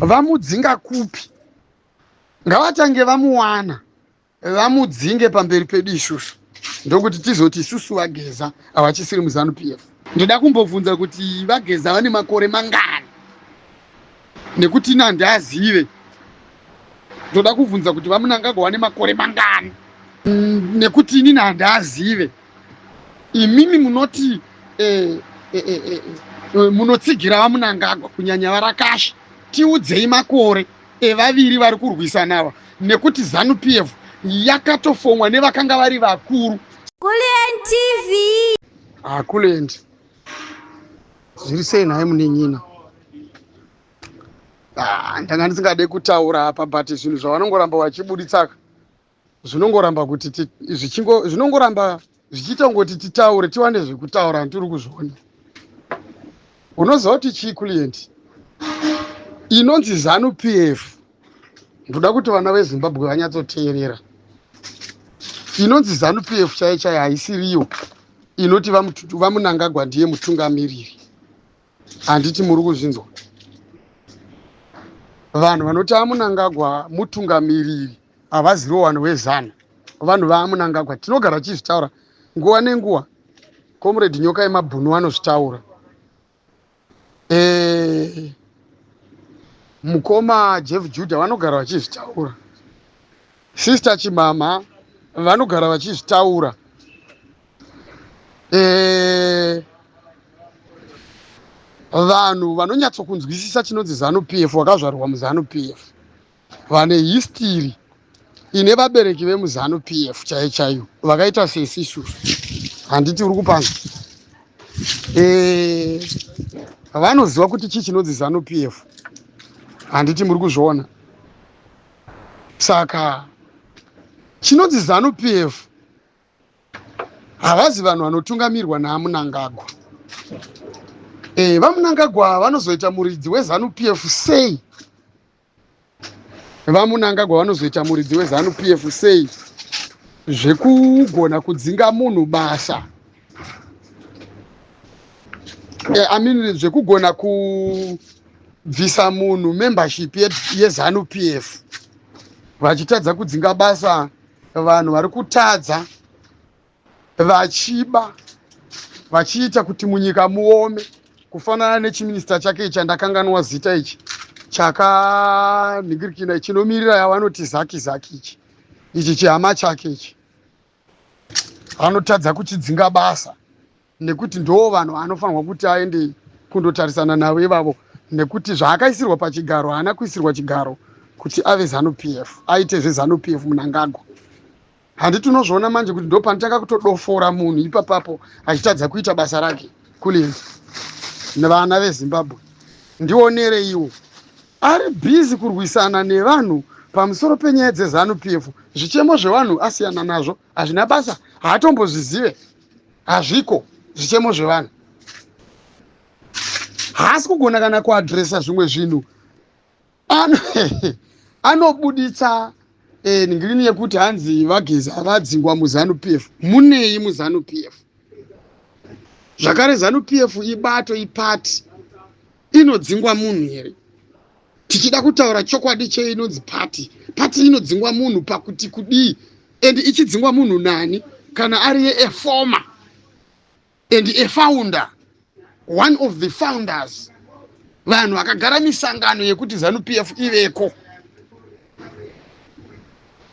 Vamudzinga kupi? Ngavatange vamuwana vamudzinge pamberi pedu isusu, ndokuti tizoti isusu vaGeza havachisiri muZanu PF. Ndoda kumbobvunza kuti vaGeza vane makore mangani, nekuti ini handiazive. Ndoda kubvunza kuti vaMnangagwa vane makore mangani, nekuti inini handiazive. Imimi munoti eh, eh, eh, eh, eh, munotsigira vaMnangagwa kunyanya varakashi, tiudzei makore evaviri vari kurwisana ava, nekuti Zanu PF yakatofomwa nevakanga vari vakuru. Kulliant TV. Ah, Kulliant. Zviri sei nhai munin'ina? Ah, ndanga ndisingade kutaura apa, but zvinhu zvavanongoramba vachibuditsaka zvinongoramba kuti zvichingo zvinongoramba zvichiita kungoti titaure tiwane zvekutaura, handiri kuzviona. Unoziva kuti chii, Kulliant? Inonzi Zanu PF, ndoda kuti vana veZimbabwe vanyatsoteerera. Inonzi Zanu PF chaiyo chaiyo haisiriyo inoti vaMnangagwa ndiye mutungamiriri. Handiti muri kuzvinzwa? Vanhu vanoti aMnangagwa mutungamiriri havaziriwo vanhu veZanu, vanhu vaMnangagwa. Tinogara tichizvitaura nguva nenguva. Comrade Nyoka yemabhunu vanozvitaura, mukoma Jeff Judah vanogara vachizvitaura, Sister Chimama vanogara vachizvitaura. Vanhu vanonyatsokunzwisisa chinonzi Zanu PF, vakazvarwa muZanu PF, vane history ine vabereki vemuZanu PF chaiyo chaiyo, vakaita sesi isusu, handiti uri kupanza? Vanoziva kuti chii chinonzi Zanu PF, handiti muri kuzviona? Saka chinonzi Zanu PF havazi vanhu vanotungamirwa naaMnangagwa. VaMnangagwa vanozoita muridzi weZanu PF sei? VaMnangagwa vanozoita muridzi weZanu PF sei zvekugona kudzinga munhu basa? I mean, zvekugona kubvisa munhu membership yeZanu PF, vachitadza kudzinga basa vanhu vari kutadza, vachiba, vachiita kuti munyika muome, kufanana nechiminista chake ichi chandakanganwa zita, ichi chakanhingirikina, chinomirira yavanoti Zaki Zaki, ichi chihama chake ichi, vanotadza kuchidzinga basa nekuti ndo vanhu anofanirwa kuti aende kundotarisana navo ivavo, nekuti zvaakaisirwa pachigaro, haana kuisirwa chigaro kuti ave Zanu PF, aite zveZanu PF Mnangagwa. Handiti unozviona manje kuti ndo panotanga kutodofora munhu ipapapo achitadza kuita basa rake? Kulliant nevana veZimbabwe, ndionereiwo. Ari busy kurwisana nevanhu pamusoro penyaya dzeZanu PF. Zvichemo zvevanhu asiyana nazvo, hazvina basa, haatombozvizive, hazviko zvichemo zvevanhu. Haasi kugona kana kuaddressa zvimwe zvinhu. Anobuditsa ngirini yekuti hanzi vaGeza vadzingwa muZanu PF. Munei muZanu PF? Zvakare, Zanu PF ibato, ipati inodzingwa munhu here? Tichida kutaura chokwadi cheinonzi pati, pati inodzingwa munhu pakuti kudii? And ichidzingwa munhu nani kana ari a former and a founder, one of the founders, vanhu vakagara misangano yekuti Zanu PF iveko,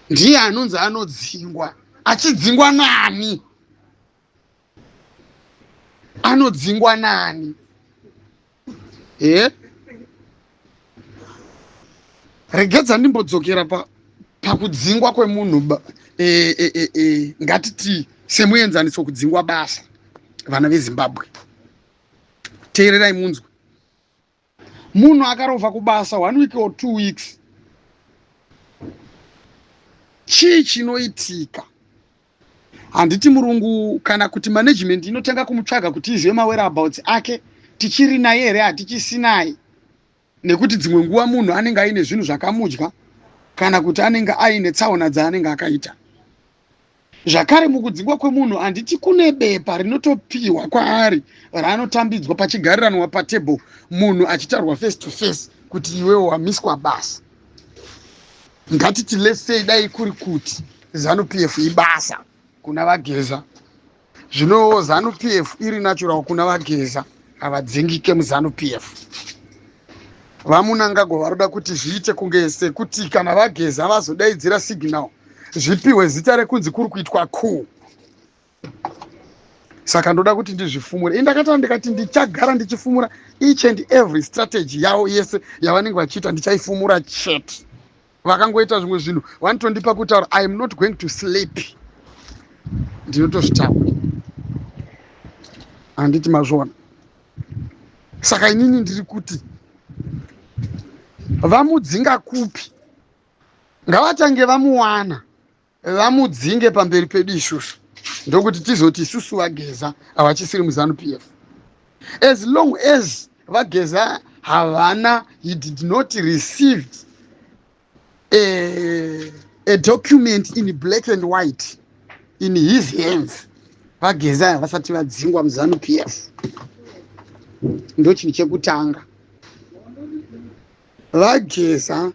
ndiye anonzi anodzingwa? Achidzingwa nani? Anodzingwa nani? E, regedza ndimbodzokera pakudzingwa kwemunhu. E, e, e, e, ngatiti semuenzaniso, kudzingwa basa. Vana veZimbabwe, teererai munzwe. Munhu akarovha kubasa one week or 2 weeks, chii chinoitika? Handiti murungu kana kuti management inotanga kumutsvaga kuti izive mawhereabouts ake, tichiri naye here, hatichisinaye? Nekuti dzimwe nguva munhu anenge aine zvinhu zvakamudya kana kuti anenge aine tsaona dzaanenge akaita. Zvakare mukudzingwa kwemunhu handiti kune bepa rinotopiwa kwaari raanotambidzwa pachigariranwa patable, munhu achitaurwa face to face kuti iwewo wamiswa basa. Ngatiti let's say dai kuri kuti ZANU PF ibasa kuna VaGeza, zvino ZANU PF iri natural kuna VaGeza, havadzingike muZANU PF. VaMunangagwa varoda kuti zviite kunge sekuti kana VaGeza vazodaidzira signal zvipiwe zita rekunzi kuri kuitwa coup. Saka ndoda kuti ndizvifumure. Ini ndakataura ndikati ndichagara ndichifumura each and every strategy yavo yese yavanenge vachiita, ndichaifumura chete. Vakangoita zvimwe zvinhu vanotondipa kutaura, I am not going to sleep, ndinotozvitaura, handiti mazviona? Saka inini ndiri kuti vamudzinga kupi? Ngavatange vamuwana, vamudzinge pamberi pedu isusu, ndokuti tizoti isusu VaGeza havachisiri muZANU PF. As long as VaGeza havana, he did not receive a document in black and white in his hands, VaGeza havasati vadzingwa muZANU PF. Ndo chinhu chekutanga. VaGeza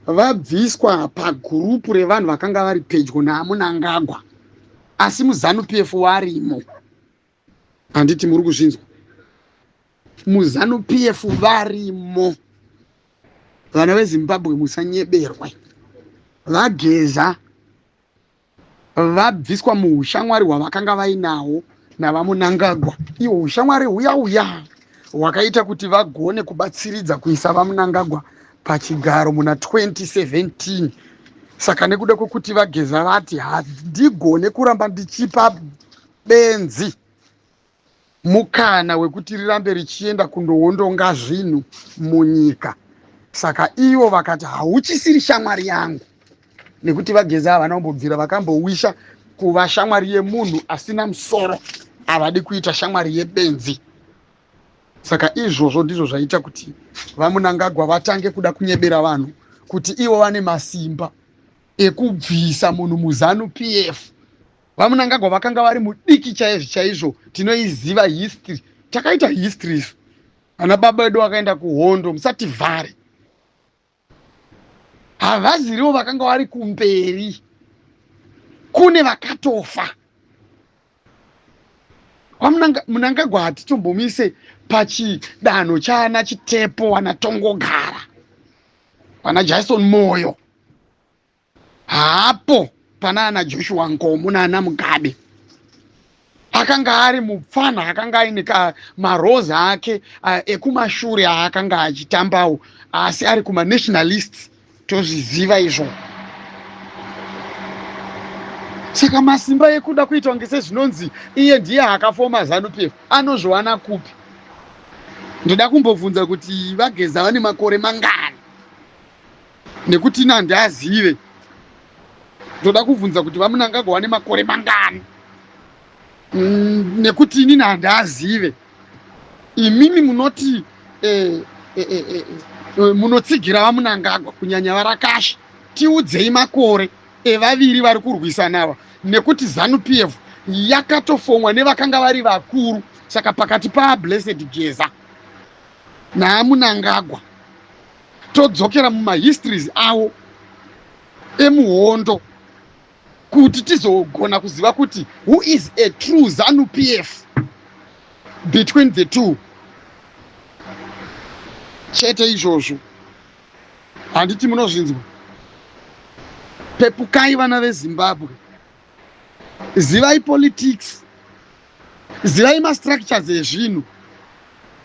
vabviswa pagurupu revanhu vakanga vari pedyo naMunangagwa, asi muZANU PF varimo, handiti muri kuzvinzwa? MuZANU PF varimo. Vana veZimbabwe, musanyeberwe. VaGeza vabviswa muushamwari hwavakanga vainawo navaMunangagwa, ihwo ushamwari huya uya hwakaita kuti vagone kubatsiridza kuisa vaMunangagwa pachigaro muna 2017. Saka nekuda kwekuti VaGeza vati handigone kuramba ndichipa benzi mukana wekuti rirambe richienda kundoondonga zvinhu munyika, saka ivo vakati hauchisiri shamwari yangu, nekuti VaGeza havana kumbobvira vakambowisha kuva shamwari yemunhu asina musoro. Havadi kuita shamwari yebenzi. Saka izvozvo ndizvo zvaita kuti VaMunangagwa vatange kuda kunyebera vanhu kuti ivo vane masimba ekubvisa munhu muZANU PF. VaMunangagwa vakanga vari mudiki chaizvo chaizvo. Tinoiziva history, takaita history isu. Ana baba vedu vakaenda kuhondo, musativhare. Havazirivo vakanga vari kumberi, kune vakatofa. Munangagwa hatitombomise pachidanho chaana Chitepo, wana Tongogara, vana Jason Moyo, hapo pana ana Joshua Nkomo naana Mugabe. Akanga ari mupfana akanga aine maroza ake ekumashure aakanga achitambawo, asi ari kumanationalists, tozviziva izvo. Saka masimba ekuda kuitwa kunge sezvinonzi iye ndiye akafoma ZANU PF anozviwana kupi? Ndoda kumbobvunza kuti VaGeza vane makore mangani, nekuti ini handiazive. Ndoda kubvunza kuti VaMunangagwa vane makore mangani, nekuti inini handiazive. Imimi munoti munotsigira VaMunangagwa, kunyanya varakashi, tiudzei makore evaviri vari kurwisana ava, nekuti ZANU PF yakatofomwa nevakanga vari vakuru. Saka pakati paBlessed Geza naaMunangagwa, todzokera mumahistories avo emuhondo kuti tizogona kuziva kuti who is a true ZANU PF between the two. Chete izvozvo, handiti munozvinzwa? Pepukai, vana veZimbabwe, zivai politics, zivai mastructures ezvinhu,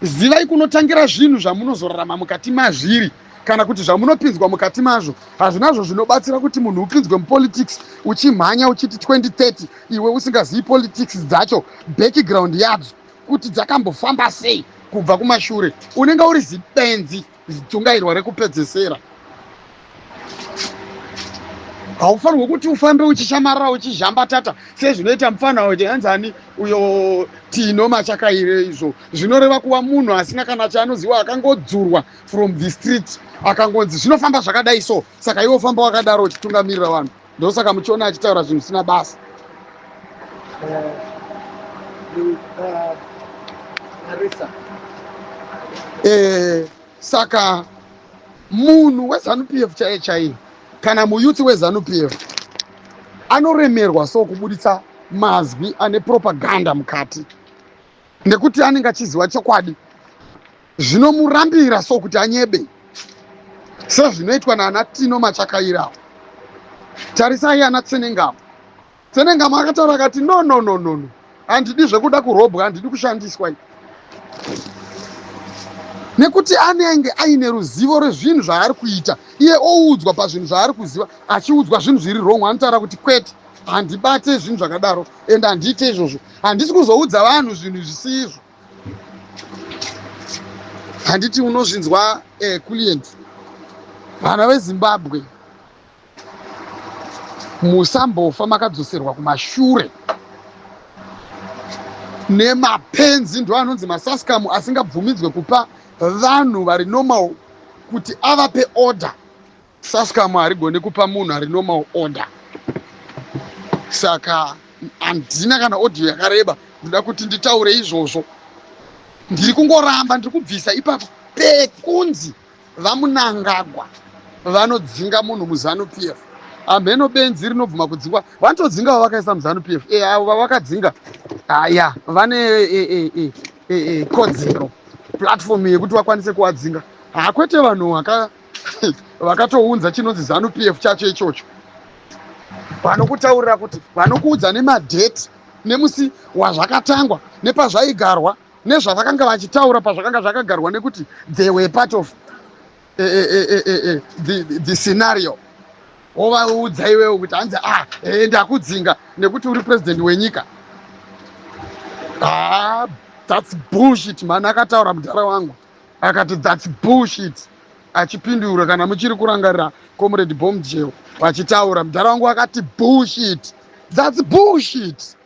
zivai kunotangira zvinhu zvamunozorarama mukati mazviri kana kuti zvamunopinzwa mukati mazvo. Hazvinazvo zvinobatsira kuti munhu upinzwe mupolitics uchimhanya uchiti 2030, iwe usingazivi politics dzacho, background yadzo kuti dzakambofamba sei kubva kumashure. Unenge uri zibenzi, zidzungairwa rekupedzesera. Haufanirwi kuti ufambe uchishamarara, uchizhambatata sezvinoita mufana hanzani uyo Tino Machakaire. Izvo zvinoreva kuva munhu asina kana chaanoziva, akangodzurwa from the street, akangonzi zvinofamba zvakadai. So saka iwe ufamba wakadaro uchitungamirira vanhu. Ndosaka muchiona achitaura zvinhu zvisina basa. Saka munhu weZanu PF chaiye chaiye, kana muyouth weZanu PF, anoremerwa so kubuditsa mazwi ane propaganda mukati, nekuti anenge achiziva chokwadi. Zvinomurambira so kuti anyebe, sezvinoitwa naana Tino Machakairawo. Tarisai ana Tsenengamu. Tsenengamu akataura akati, "No, no, no, no, no, handidi zvekuda kurobwa, handidi kushandiswa." Nekuti anenge aine ruzivo rwezvinhu zvaari kuita. Iye oudzwa pazvinhu zvaari kuziva, achiudzwa zvinhu zviri wrong, anotaura kuti, "Kwete, handibate zvinhu zvakadaro, ende handiite izvozvo, handisi kuzoudza vanhu zvinhu zvisizvo." Handiti unozvinzwa, client? Vana veZimbabwe, musambofa makadzoserwa kumashure nemapenzi. Ndo anonzi masaskamu asingabvumidzwe kupa vanhu vari normal kuti avape order. Saskamu harigoni kupa munhu ari normal order. Saka handina kana audio yakareba, ndoda kuti nditaure izvozvo. Ndiri kungoramba ndiri kubvisa ipapo pekunzi vaMunangagwa vanodzinga munhu muZanu PF. Hamheno benzi rinobvuma kudzingwa. Vanotodzinga vavakaisa muZanu PF. Avo vavakadzinga aya vane kodzero, platform yekuti vakwanise kuvadzinga. Hakwete, vanhu vakatounza chinonzi ZANU PF chacho ichocho, vanokutaurira kuti, vanokuudza nemadheti, nemusi wazvakatangwa, nepazvaigarwa, nezvavakanga vachitaura pazvakanga zvakagarwa, nekuti they were part of the scenario. Wovaudza iwewo kuti hanzi, "Ah, ndakudzinga nekuti uri president wenyika." Ah, that's bullshit, man. Akataura mudhara wangu akati, "That's bullshit," achipindura. Kana muchiri kurangarira Comrade Bomjel vachitaura, mudhara wangu akati, "Bullshit, that's bullshit."